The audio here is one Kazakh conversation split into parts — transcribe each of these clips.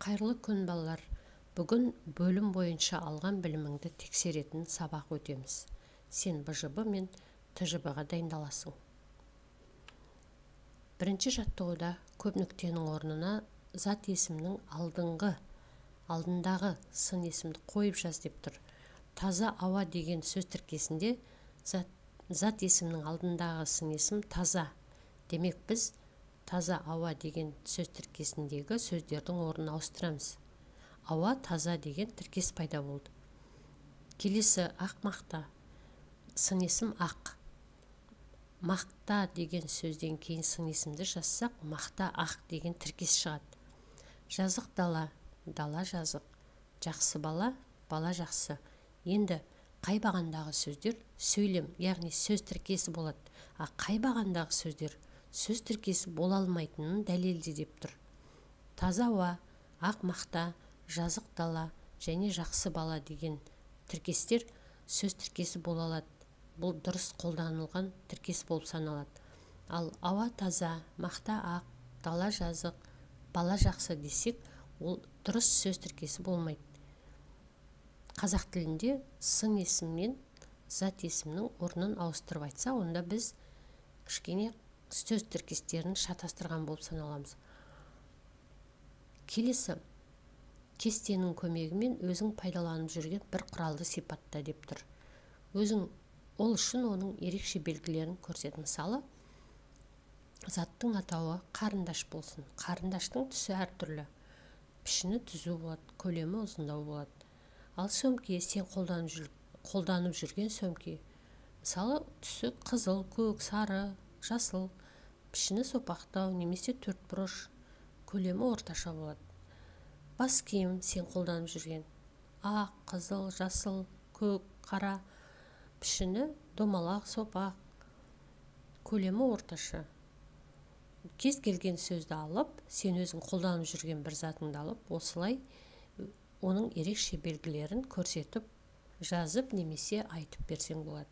Қайырлы күн, балалар! Бүгін бөлім бойынша алған біліміңді тексеретін сабақ өтеміз. Сен БЖБ мен ТЖБ-ға дайындаласың. Бірінші жаттығуда көп нүктенің орнына зат есімнің алдындағы сын есімді қойып жаз деп тұр. Таза ауа деген сөз тіркесінде зат есімнің алдындағы сын есім таза. Демек, біз таза ауа деген сөз тіркесіндегі сөздердің орнын ауыстырамыз. Ауа таза деген тіркес пайда болды. Келесі ақ мақта. Сын есім ақ. Мақта деген сөзден кейін сын есімді жазсақ, мақта ақ деген тіркес шығады. Жазық дала, дала жазық. Жақсы бала, бала жақсы. Енді қай бағандағы сөздер сөйлем, яғни сөз тіркесі болады, а қай бағандағы сөздер сөз тіркесі бола алмайтынын дәлелде деп тұр. Таза ауа, ақ мақта, жазық дала және жақсы бала деген тіркестер сөз тіркесі бола алады. Бұл дұрыс қолданылған тіркес болып саналады. Ал ауа таза, мақта ақ, дала жазық, бала жақсы десек, ол дұрыс сөз тіркесі болмайды. Қазақ тілінде сын есім мен зат есімнің орнын ауыстырып айтса, онда біз кішкене сөз тіркестерін шатастырған болып саналамыз. Келесі кестенің көмегімен өзің пайдаланып жүрген бір құралды сипатта деп тұр. Өзің ол үшін оның ерекше белгілерін көрсет. Мысалы, заттың атауы қарындаш болсын. Қарындаштың түсі әртүрлі. Пішіні түзу болады, көлемі ұзындау болады. Ал сөмке, сен қолданып жүрген сөмке. Мысалы, түсі қызыл, көк, сары, жасыл, пішіні сопақтау немесе төртбұрыш, көлемі орташа болады. Бас киім, сен қолданып жүрген ақ, қызыл, жасыл, көк, қара, пішіні домалақ, сопақ, көлемі орташа. Кез келген сөзді алып, сен өзің қолданып жүрген бір затыңды алып, осылай оның ерекше белгілерін көрсетіп, жазып немесе айтып берсең болады.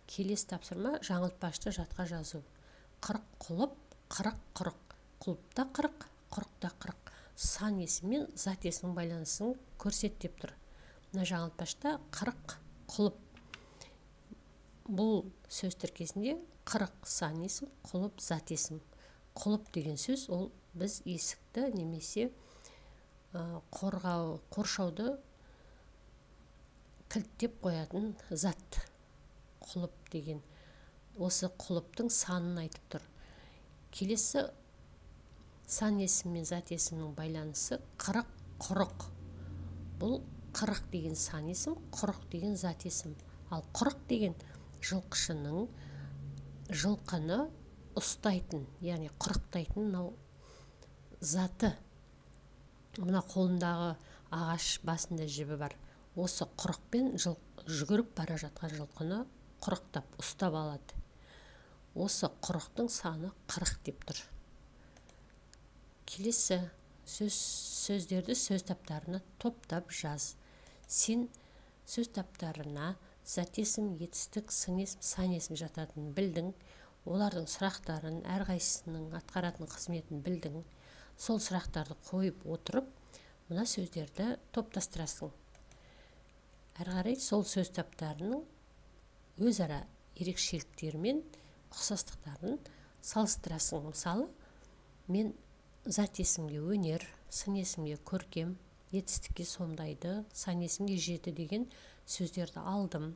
Келесі тапсырма жаңылтпашты жатқа жазу. 40 құлып, 40 құрық. Құлыпта 40, құрықта 40. Сан есім мен зат есімнің байланысын көрсет деп тұр. Мына жаңылтпашта 40 құлып. Бұл сөз тіркесінде 40 сан есім, құлып зат есім. Құлып деген сөз ол біз есікті немесе қоршауды кілттеп қоятын зат. Құлып деген. Осы құлыптың санын айтып тұр. Келесі сан есім мен зат есімнің байланысы 40 құрық. Бұл 40 деген сан есім, құрық деген зат есім. Ал құрық деген жылқышының жылқыны ұстайтын, яғни құрықтайтын мынау заты. Мына қолындағы ағаш басында жібі бар. Осы құрықпен жүгіріп бара жатқан жылқыны құрықтап ұстап алады. Осы құрықтың саны 40 деп тұр. Келесі сөздерді сөз таптарына топтап жаз. Сен сөз таптарына зат есім, етістік, сын есім, сан есім жататынын білдің. Олардың сұрақтарын, әрқайсысының атқаратын қызметін білдің. Сол сұрақтарды қойып отырып, мына сөздерді топтастырасың. Әрі қарай сол сөз таптарының өзара ерекшеліктері мен ұқсастықтарын салыстырасың. Мысалы, мен зат есімге өнер, сын есімге көркем, етістікке сомдайды, сан есімге жеті деген сөздерді алдым.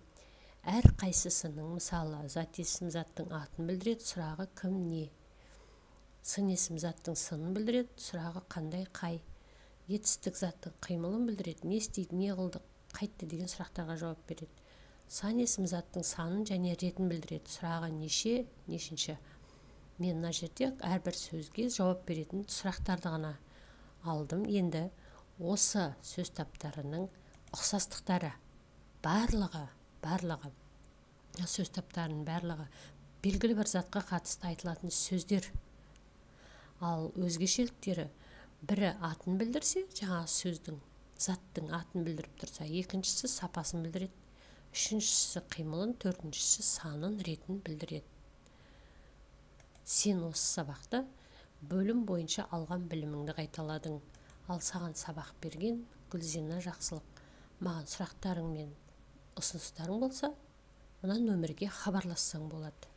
Әр қайсысының, мысалы, зат есім заттың атын білдіреді, сұрағы кім, не. Сын есім заттың сынын білдіреді, сұрағы қандай, қай. Етістік заттың қимылын білдіреді, не істейді, не қылды, қайтты деген сұрақтарға жауап береді. Сан есім заттың санын және ретін білдіреді, сұрағы неше, нешінші. Мен мына жерде әрбір сөзге жауап беретін сұрақтарды ғана алдым. Енді осы сөз таптарының ұқсастықтары барлығы сөз таптарының барлығы белгілі бір затқа қатысты айтылатын сөздер. Ал өзгешеліктері бірі атын білдірсе, жаңағы сөздің, заттың атын білдіріп тұрса, екіншісі сапасын білдіреді, үшіншісі қимылын, төртіншісі санын, ретін білдіреді. Сен осы сабақта Бөлім бойынша алған біліміңді қайталадың. Ал саған сабақ берген Гүлзина Жақсылық. Маған сұрақтарың мен ұсыныстарың болса, мына нөмірге хабарлассаң болады.